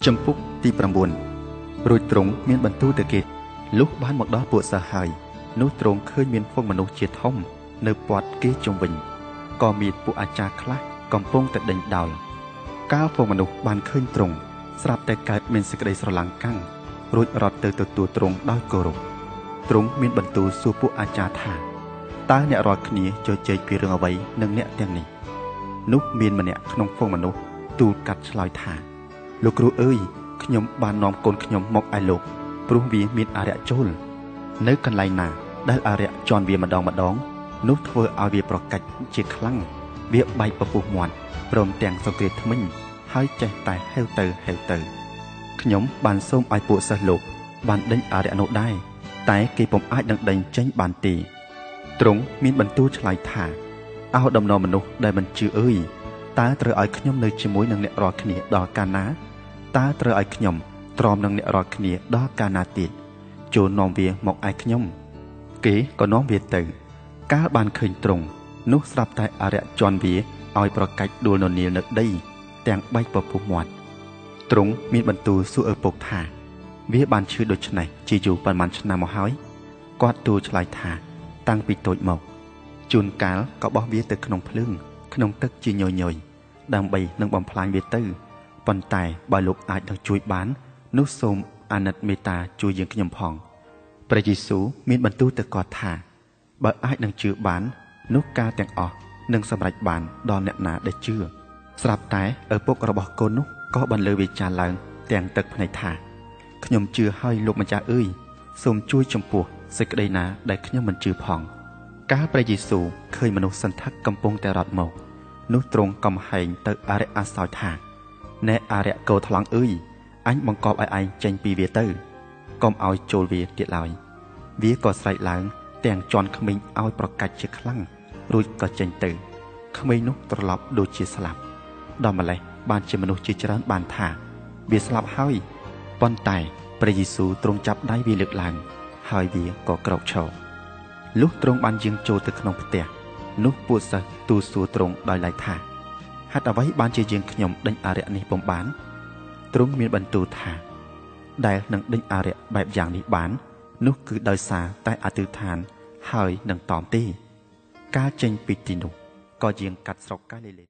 ចំពុកទី9រួចទ្រង់មានបន្ទូលទៅគេលុះបានមកដល់ពួកសិស្សហើយនោះទ្រង់ឃើញមានហ្វូងមនុស្សជាធំនៅព័ទ្ធគេជុំវិញក៏មានពួកអាចារ្យខ្លះកំពុងតែដេញដោលកាលហ្វូងមនុស្សបានឃើញទ្រង់ស្រាប់តែកើតមានសេចក្តីស្រឡាំងកាំងរួចរត់ទៅទទួលទ្រង់ដោយគោរពទ្រង់មានបន្ទូលសួរពួកអាចារ្យថាតើអ្នករាល់គ្នាជជែកពីរឿងអ្វីនឹងអ្នកទាំងនេះនោះមានម្នាក់ក្នុងហ្វូងមនុស្សទូលកាត់ឆ្លើយថាលោកគ្រូអើយខ្ញុំបាននាំកូនខ្ញុំមកឲ្យលោកព្រោះវាមានអារក្សចូលនៅកន្លែងណាដែលអារក្សជន់វាម្ដងម្ដងនោះធ្វើឲ្យវាប្រកាច់ជាខ្លាំងវាបែកពពុះមាត់ព្រមទាំងសង្គ្រាធ្មេញហើយចេះតែហេវទៅហេវទៅខ្ញុំបានសូមឲ្យពួកសិស្សលោកបានដេញអារក្សនោះដែរតែគេពុំអាចនឹងដេញចេញបានទេទ្រង់មានបន្ទូលឆ្លើយថាអោដំណមនុស្សដែលមិនជឿអើយតើត្រូវឲ្យខ្ញុំនៅជាមួយនឹងអ្នករាល់គ្នាដល់កាលណាតើត្រូវឲ្យខ្ញុំទ្រាំនឹងអ្នករាល់គ្នាដល់កាលណាទៀតចូលនាំវាមកឯខ្ញុំគេក៏នាំវាទៅកាលបានឃើញទ្រង់នោះស្រាប់តែអារក្សជន់វាឲ្យប្រកាច់ដួលននៀលនៅដីទាំងបែកពពុះមាត់ទ្រង់មានបន្ទូលសួរឪពុកថាវាបានឈឺដូច្នេះជាយូរប៉ុន្មានឆ្នាំមកហើយគាត់ទូលឆ្លើយថាតាំងពីតូចមកជួនកាលក៏បោះវាទៅក្នុងភ្លើងក្នុងទឹកជាញយញយដើម្បីនឹងបំផ្លាញវាទៅប៉ុន្តែបើលោកអាចនឹងជួយបាននោះសូមអាណិតមេត្តាជួយយើងខ្ញុំផងព្រះយេស៊ូវមានបន្ទូលទៅគាត់ថាបើអាចនឹងជឿបាននោះការទាំងអស់នឹងសម្រេចបានដល់អ្នកណាដែលជឿស្រាប់តែឪពុករបស់កូននោះក៏បន្លឺវាចាឡើងទាំងទឹកភ្នែកថាខ្ញុំជឿហើយលោកម្ចាស់អើយសូមជួយចំពោះសេចក្តីណាដែលខ្ញុំមិនជឿផងកាលព្រះយេស៊ូវឃើញមនុស្សសន្ធឹកកំពុងតែរត់មកនោះទ្រង់កំហែងទៅអរិយអាសោចថាណែអរិយកោថ្លង់អើយអញបង្កប់ឲ្យឯងចេញពីវាទៅកុំឲ្យចូលវាទៀតឡើយវាក៏ស្រែកឡើងទាំងជន់ក្មេងឲ្យប្រកាច់ជាខ្លាំងរួចក៏ចេញទៅក្មេងនោះត្រឡប់ដូចជាស្លាប់ដល់ម្លេះបានជាមនុស្សជាច្រើនបានថាវាស្លាប់ហើយប៉ុន្តែព្រះយេស៊ូវទ្រង់ចាប់ដៃវាលើកឡើងហើយវាក៏ក្រោកឈរលុះទ្រង់បានយាងចូលទៅក្នុងផ្ទះនោះពួកសិស្សទូលសួរទ្រង់ដោយឡែកថាហេតុអ្វីបានជាយើងខ្ញុំដេញអារក្សនេះពុំបានទ្រង់មានបន្ទូលថាដែលនឹងដេញអារក្សបែបយ៉ាងនេះបាននោះគឺដោយសារតែអធិដ្ឋានហើយនឹងតอมទេកាលចេញពីទីនោះក៏យាងកាត់ស្រុកកាលីលេ